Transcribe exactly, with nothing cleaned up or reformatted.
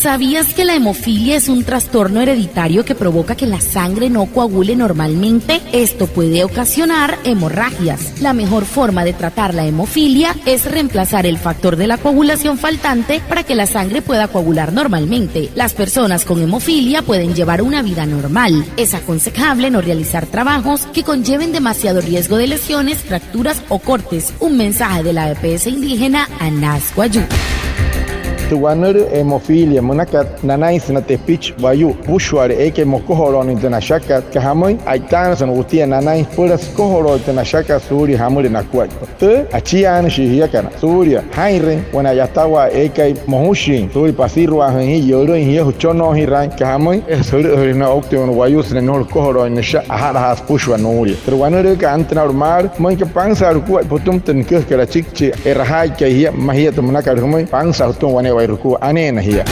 ¿Sabías que la hemofilia es un trastorno hereditario que provoca que la sangre no coagule normalmente? Esto puede ocasionar hemorragias. La mejor forma de tratar la hemofilia es reemplazar el factor de la coagulación faltante para que la sangre pueda coagular normalmente. Las personas con hemofilia pueden llevar una vida normal. Es aconsejable no realizar trabajos que conlleven demasiado riesgo de lesiones, fracturas o cortes. Un mensaje de la EPS indígena Anas Wayuu. Tü wanülüü hemofilia münakat nanainsü na tepichi wayuu süpüshua'ale eekai mokojoloonüin tü nashakat, süka jamüin, a'itaanüsü na wutia nanain süpüla sükojolooin tü nashakat suulia jamüle nakuaippa. Tü achiaanüshii jiakana suulia jaa'inrüin wane a'yatawaa eekai mojushin suulia pasiruaajüin jia, yülüin jia, jüchonoojiraain, süka jamüin, eesü jülü'üjüle na ouktawain wayuu sünain nnojolü sükojolooin nüsha, aja'lajaasü süpüshua nuulia. Tü wanülüükat antüna aa'ulu maalü, müinka pansaale jukuaippa jütüma tü nüküjakat achiki chi e'rajaaikai jia, mma jia tü münakat jümüin, pansaale jütüma wane'ewai jukua, aneena jia.